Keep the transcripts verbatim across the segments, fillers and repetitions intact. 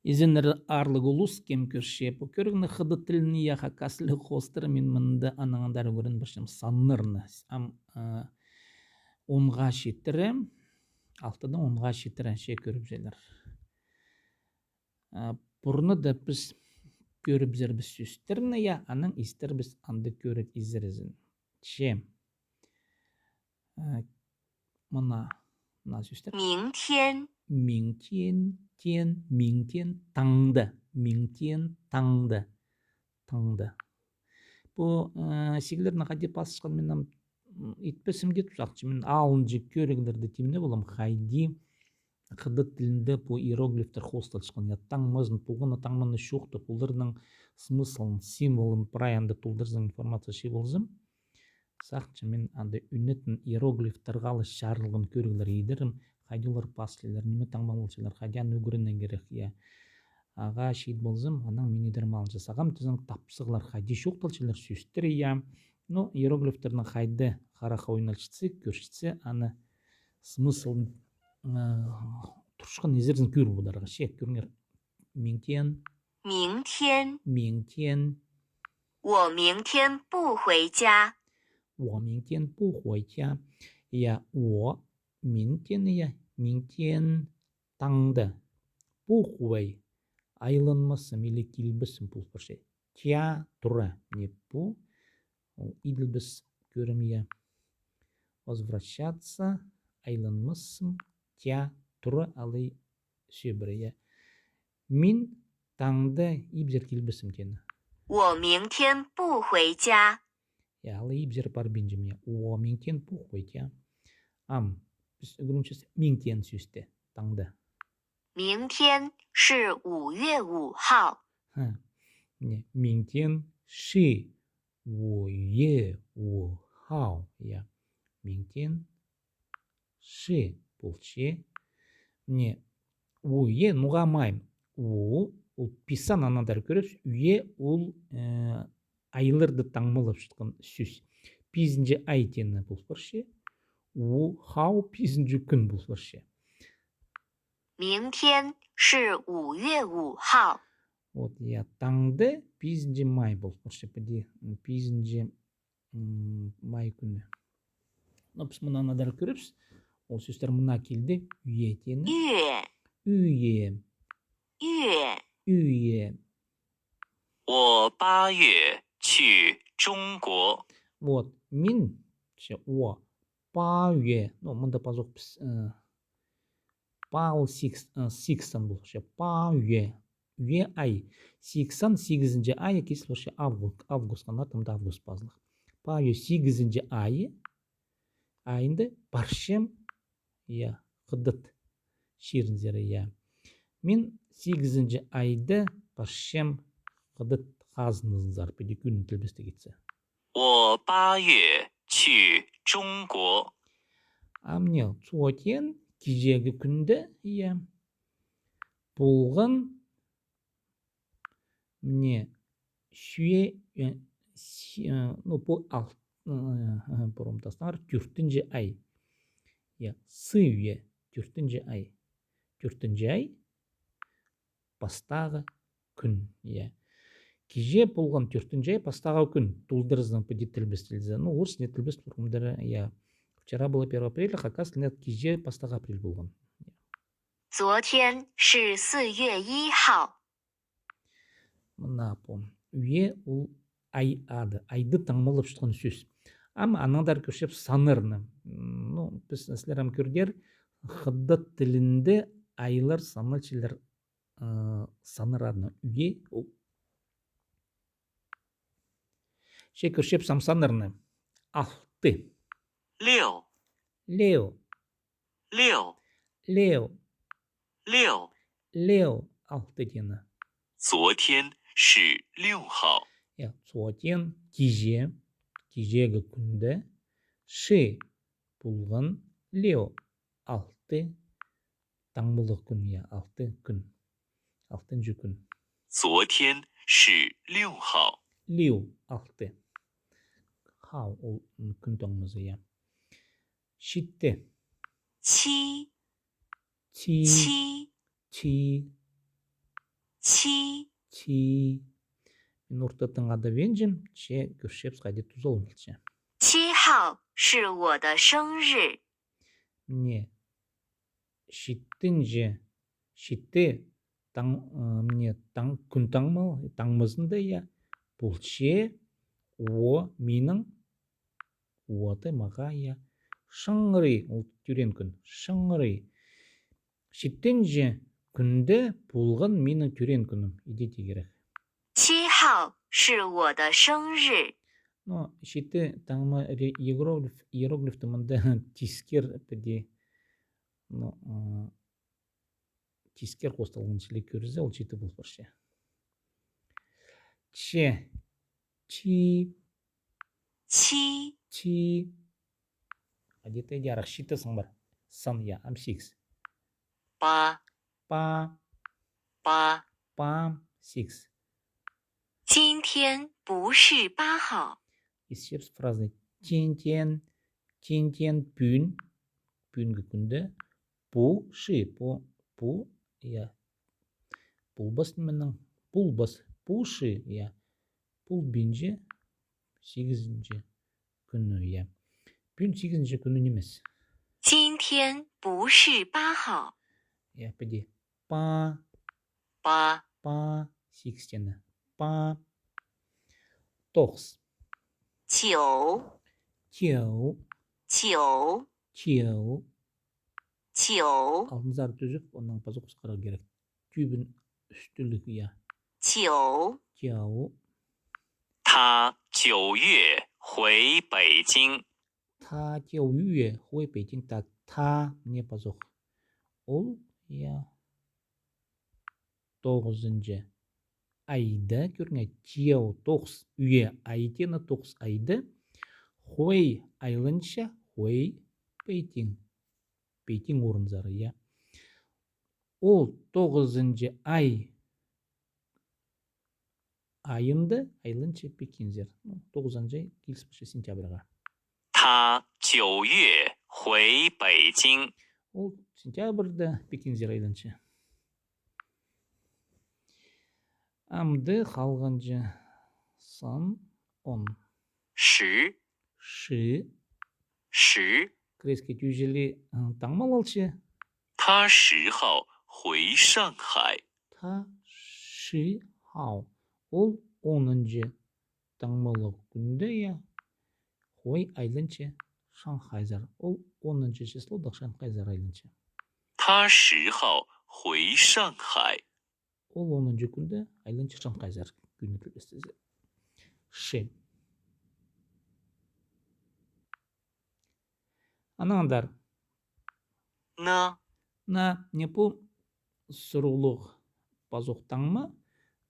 Изеннер, аарлығ улус, кем кӧрче пу кӧрігні хыдат тілінең, я, хакас тілі хоостыра, мин мында аннаң андар ӱгрен парчам саннарны. Ам, а, онға читіре, алтыдаң онға читіре че кӧрібізелер. А, пурнада піс кӧрібізербіс сӧстерні, я, анаң истербіс анда кӧрік изерізін. Че. А, мына, мына сӧстер. 明天. 明天, 天, 明天, таңда. 明天, таңда. Таңда. Пу, э, сиглерні хайди пасчатхан мин ам, м, итпеспін дее, сағынчам. Мин алынҷа кӧріглерні тимнеп алам, хайди хыдат тілінде пу иероглифтер хоосталчатхан. Я, таңмазын, полған на таңманы чоохтап, оларның смыслын, символын прай анда толдырзаң, информация чыып алзам. Сағынчам, мин анда ӱнетін иероглифтарға ла чарылған кӧріглер идерім, хайди олар пасчалар, ниме таңмалалчалар, хайди аны ӱгренерге кирек, я. Ағаа чит ползам, анаң мин идерім алынҷа. Сағам тізең тапсағлар, хайди чоохталчалар сӧстер, я. Ну, иероглифтернең хайди харахха ойналчатса, кӧрчетсе, аны смыслын, э, турчатхан изерзін кӧр поларға. Че, кӧріңер. 明天. 明天. 明天. 我明天不回家. 我明天不回家. Я, 我明天, я, 明天 таңда. 不回 айланмасым или килбесім пол парча. 家 тура. Мына пу, ол иділбес кӧрім, я. Возвращаться, айланмасым, 家 тура, алай сӧбіре, я. Мин таңда ибзер килбесім теені. 我明天不回家. Я, алай ибзер парбинчам, я. 我明天不回家. Ам, піс ӱгренчебіс 明天 сӧсті, таңда. 明天是五月五号. 哈, мына, 明天是五月五号, я. 明天 是 полча. Мына, 五月, ноға май. 五, ол пис сан, аннаң андар кӧрербіс. 月 ол, э, айларны таңмалапчатхан сӧс. Пизінҷі ай теені пол парча. 五号 пизінҷі кӱн пол парча. 明天是五月五号. Вот, я, таңда пизінҷі май пол парча, піди, м, пизінҷі, м, май кӱні. Ну, піс мыны аннаң андар кӧрербіс. Ол сӧстер мына килді. 月 теені. 月. 月. 月. 月. 我八月去中国. Вот, мин, че, 我八月, ну, мында пазох піс, э, 八 ол сигіс, э, сигіс сан полча, 八月, 月 ай, сигіс сан, сигізінҷі ай, кис полча авгу-, августха, на, там да август пазылығ. 八月 сигізінҷі ай, айында парчам, я, хыдат чирінзер, я. Мин сигізінҷі айда парчам хыдат хазыназынзар, піди кӱнін тілбестег итсе. 我八月去中国. А мына, 昨天, кичеегі кӱнде, я, полған, мына, сӱе-, э, си-, э, ну, пу ал-, э, э, пурум тастаңар, тӧртінҷі ай. Я, сыйы, тӧртінҷі ай. Тӧртінҷі ай, пастағы кӱн, я. Кичее полған тӧртінҷі ай, пастағы кӱн, толдырызынаң піди тілбестелзе. Ну, орыс тіліне тілбес турғандар, я. Вчера было первое апреля, хакас тілінде кичее пастағы апрель полған. 昨天是四月一号. Мына пу. Сыйы ол ай ады. Айды таңмалапчатхан сӧс. Ам анаңар кӧрчебіс саннарны. М, ну, піс сірер ам кӧрдер, хыдат тілінде айлар саналчалар, э, саннар адынаң. Сыйы ол. Че кӧрчебіс ам саннарны. Алты. 六. 六. 六. 六. 六. 六, алты теені. 昨天是六号. Я, 昨天, кичее, кичеегі кӱнде, 是, полған, 六, алты, таңмалығ кӱн, я, алты кӱн. Алтынҷы кӱн. 昨天是六号. 六, алты. 号, ол, м, кӱн таңмазы, я. Читі. 七. 七. 七. 七.七。 Чи. Мин ортатың адап ӧнчем, че кӧрчебіс, хайди тузаланча. 七号是我的生日。 Міне, читінҷі, читі таң, э, міне, таң, кӱн таңма, таңмазында, я, полча, о, минің, о, ты, мағаа, я. Шаңрай, ол тӧреен кӱн, шаңрай. Читінҷі кӱнде полған минің тӧреен кӱнім, иди тирге кирек. 七号是我的生日。 Но читі таңма ре-, иероглиф, иероглифті мында тискер піди, но, а, тискер хосталған чіли кӧрзе, ол читі пол парча. Че, чи, 七。 чи. Адетте дее арах читі сан пар. Сан, я, ам сигіс. 八。 Па. 八。 Па, сигіс. 今天不是八号。 Исчебіс фразаны. 今天, 今天 пӱӱн, пӱӱнгі кӱнде, 不是, пу, пу, я. Полбас нименің, полбас, 不是, я. Полбинча, сигізінҷі кӱні, я. Пӱӱн сигізінҷі кӱні нимес. 今天不是八号。 Я, піди. Па. 八。 Па, сигістені. Па. Тоғыс. 九。 Тиеу. 九。 Тиеу. 九。 Алдынзар тӱзіп, оннаң пазох хысхарарға кирек. Тӱбін ӱстӱліг, я. 九。 Тиеу. 他九月回北京。 Та тиеу ӱе хуай пейтің, так, та, міне, пазох. Ол, я, тоғызынҷы айда, кӧріңер, тиеу тоғыс ӱе ай теені, тоғыс айда хуай айланча, хуай пейтің, пейтің орынзар, я. Ол тоғызынҷы ай айында айланча пекинзер. Ну, тоғызынҷы ай киліс парча сентябрьға. 他九月回北京。 Ол сентябрьда пекинзер айланча. Амды халғанҷы сан он. 十。 Ши. 十。 Кіреске тӱзелі, ы, таңмалалча. 他十号回上海。 Та ши хау. Ол онынҷы таңмалығ кӱнде, я, хуай айланча Шанхайзар. Ол онынҷы числодағ Шанхайзар айланча. 他十号回上海。 Ол онынҷы кӱнде айланча Шанхайзар, кӱнні пілбестезер. Ши. Анаң андар. На. На, не пу сурығлығ пазох таңма.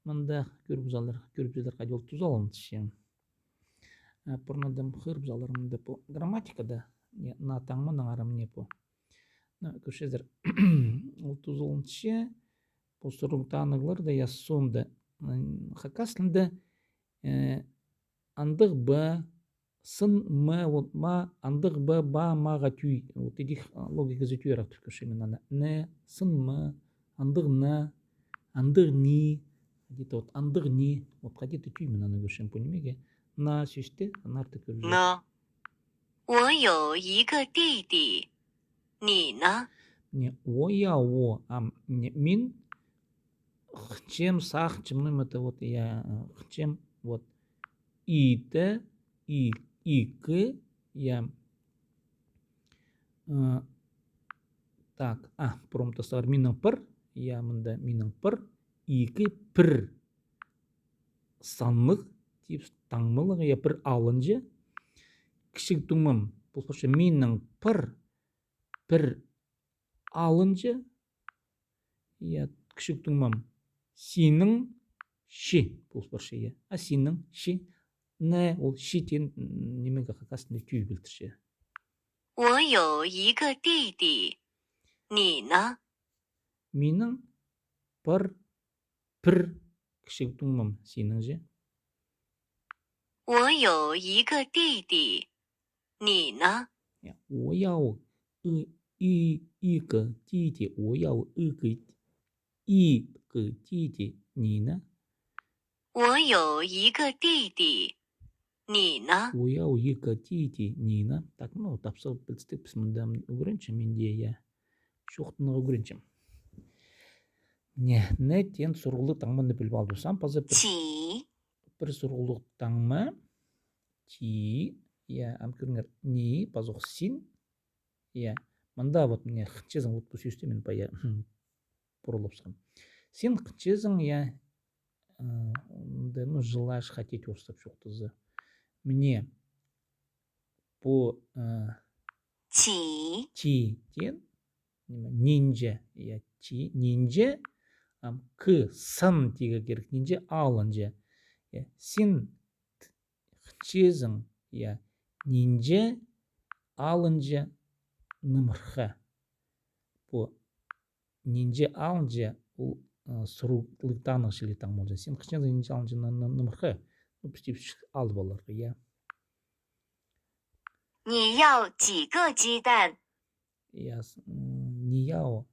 Мында кӧріп алар, кӧріп алар, хайди ол тузаланча. Э, пурнада хығырып алар мында пу грамматикада, не, на таңманың ары не пу. На, кӧрчезер, ол тузаланча, пу сурығ танығларда, я, соонда, м, хакас тілінде, э, андығ ба, сын ма, вот, ма, андығ ба, ба, маға тӧӧй. Вот идӧк, а, логиказы тӧӧй арах тіп кӧрчем мин аны. Не, сын ма, андығ на, андығ ни, где-то вот андығ ни, вот где-то тӧӧй мин аны кӧрчем пу нимее. На сӧсті, аннаңар таа кӧрчем. 那。我有一个弟弟，你呢？ Не, о, я, о, ам, не, мин хынчам, сағынчам, ну, это вот, я, э, хынчам, вот, иті, и, ікі, я. Э, так, а, промтастар минің пір, я, мында минің пір, ікі, пір. Саннығ, тип, таңмалығ, я, пір алынҷа. Кічіг туңмам, пу, пу, минің пір, пір алынҷа, я, кічіг туңмам, синің чі, пу, пу, я. А синің чі, не, ол чі теен, м, нимеге хакас тілінде тӧӧй пілдірче. 我有一个弟弟，你呢？ Минің пір, пір кічіг туңмам, синің чі. 我有一个弟弟，你呢？ Я, 我有一, и, 一个弟弟, 我有一个, 一个弟弟,你呢？ 我有一个弟弟，你呢？ 我有一个弟弟，你呢？ Так, ну, тапсағ пілістіг, піс мында ӱгренчем мин дее, я. Чоохтанарға ӱгренчем. Не, не теен сурығлығ таңманы піліп алды. Сам паза пір, 几 пір сурығлығ таңма. 几, я, ам кӧріңер, 你, пазох син, я. Мында вот, міне, хынчазың вот пу сӧсті мин пая пурулып салғам. Син хынчазың, я, э, мында, ну, желаешь, хотеть орыстап чоохтаза. Міне, пу, э, 几 几 теен, ниме, нинҷе, я, 几, нинҷе, ам, 个, сан тигі кирек, нинҷе алынҷа. Я, син хынчазың, я, нинҷе алынҷа нымырха. Пу нинҷе алынҷа, ол, э, сурығлығ таңның чіли таң полҷаң. Син хынчазың нинҷе алынҷа ны-, ны-, нымырха. Ну, пістеп алып аларға, я. 你要几个鸡蛋？ Я, с-, м, 你要,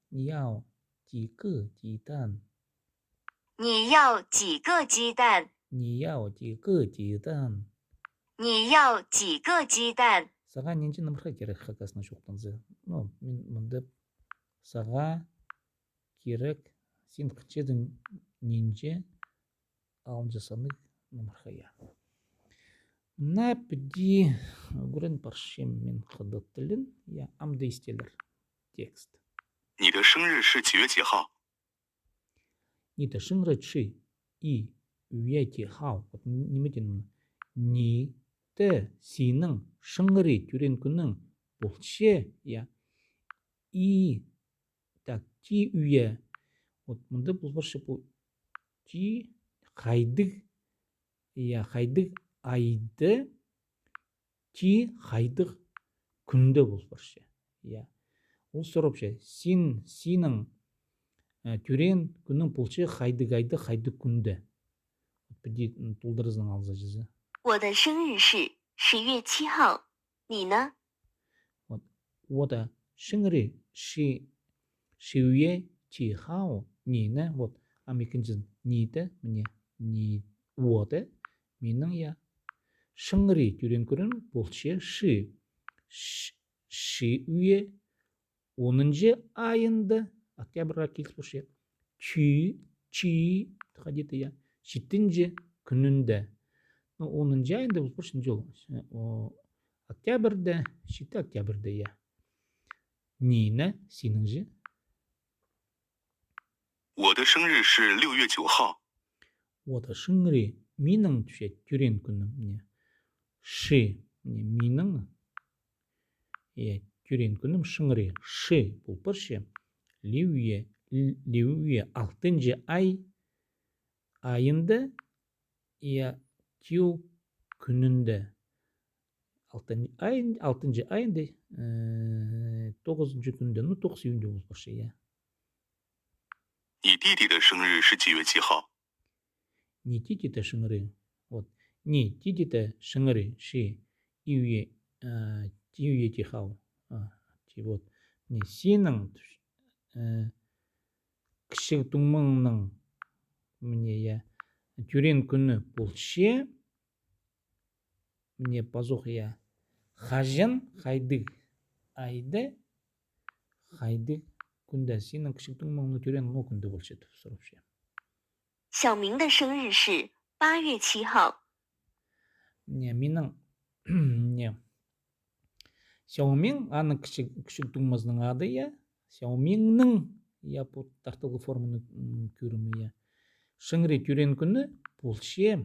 你要几个鸡蛋？ 你要几个鸡蛋？ 你要几个鸡蛋？ 你要几个鸡蛋？ Сағаа нинҷе нымырха кирек, хакаснаң чоохтанза. Ну, мин мында сағаа кирек, син хынчазың нинҷе алынҷа саннығ нымырха, я. Мына піди ӱгрен парчам мин хыдат тілін, я, ам даа истелер текст. 你的生日是几月几号？ 你的生日是几月几号? Вот ниме теен мына. 你的, синің, 生日, тӧреен кӱнің, полча, я. 几, так, 几月. Вот мында пол парча пу 几, хайдағ, я, хайдағ айда, 几 хайдағ кӱнде пол парча. Я. Ол сурапча, син, синің, э, тӧреен кӱнің полча хайдағ айда, хайдағ кӱнде. Вот піди, м, толдыразынаң алза чізе. 我的生日是十月七号，你呢？ Вот. 我的生日是十月七号, 你呢? Вот. Ам ікінҷізін 你的, міне, 你, 我的, минің, я. 生日, тӧреен кӱнім, полча 是, 十月, онынҷы айында, октябрьға киліс парча. 七, 七, хайди, я, читінҷі кӱнінде. Ну, онынҷы айында пол парча, ол, о, октябрьде, читі октябрьде, я. 你呢, синің же? 我的生日是六月九号。 我的生日, минің, тіпче, тӧреен кӱнім, міне. 是, міне, минің, я, тӧреен кӱнім, 生日, 是 пол парча. 六月, л-, 六月, алтынҷы ай, айында, я, 九 кӱнінде. Алтын-, ай-, алтынҷы айында, э, тоғызынҷы кӱнде, ну, тоғыс кӱнде пол парча, я. 你弟弟的生日是几月几号？ 你弟弟的生日. Вот. 你弟弟的生日是一月, э, 一月几号. А, чи-, вот. Міне, синің, э, кічіг туңмаңның, міне, я, тӧреен кӱні полча, міне, пазох, я, хаҷан, хайдағ айда, хайдағ кӱнде синің кічіг туңмаңның тӧреен кӱні полча тіп сурапча. 小明的生日是八月七号。 Не, минің, не. Сяомиң, аның кічіг, кічіг туңмазының ады, я. Сяомиңнің, я, пу тартылғы форманың, м, кӧрімі, я. 生日, тӧреен кӱні полча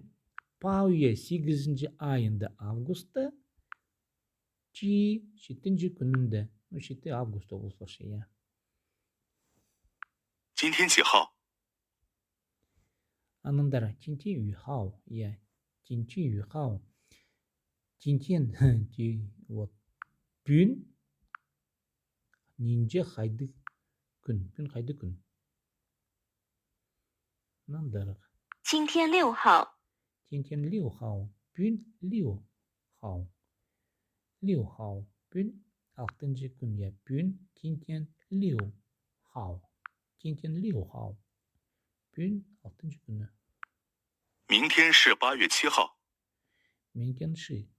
八月, сигізінҷі айында, августта, чи-, читінҷі кӱнінде. Ну, читі августта пол парча, я. 今天几号？ Анаңар, 今天几号, я, 今天几号. 今天, ти-, вот, пӱӱн, нинҷе, хайдағ кӱн, пӱӱн хайдағ кӱн. Анаңар. 今天六号。 今天六号, пӱӱн 六号. 六号, пӱӱн алтынҷы кӱн, я, пӱӱн, 今天六号. 今天六号. Пӱӱн алтынҷы кӱні. 明天是八月七号。 Миңтен ши.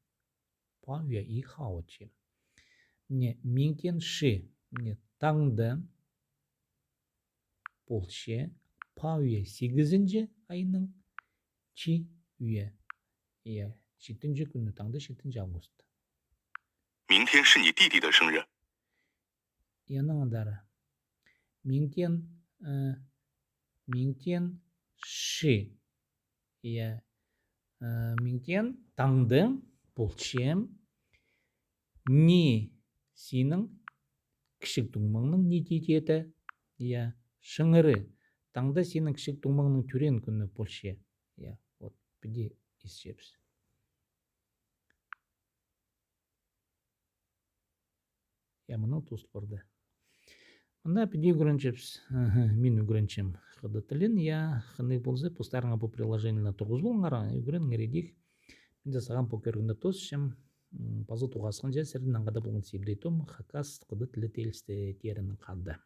Павия и хаочи. Міне, миңтен ши. Міне, таңда полча павия сигізінҷі айның чи уя. Я, читінҷі кӱні, таңда читінҷі август. 明天是你弟弟的生日。 Анаң андар. Миңтен, э, миңтен ши. Я, э, миңтен таңда полча ни синің кічіг туңмаңның, ни тидеді. Я, шыңыры. Таңда синің кічіг туңмаңның тӧреен кӱні полча. Я, вот, піди исчебіс. Я, мынаң тоозыл парды. Мында піди ӱгренчебіс. Мин ӱгренчем хыдат тілін, я, хынығ полза, постарыңар пу приложениені турғызып алыңар, ӱгреніңер идӧк. Мин дее сағам пу кӧрігні тоосчам. М, паза тоғасханҷа, сірернең хада полған Сибдей Том, хакас хыдат тілі теелістіг теерінең хада.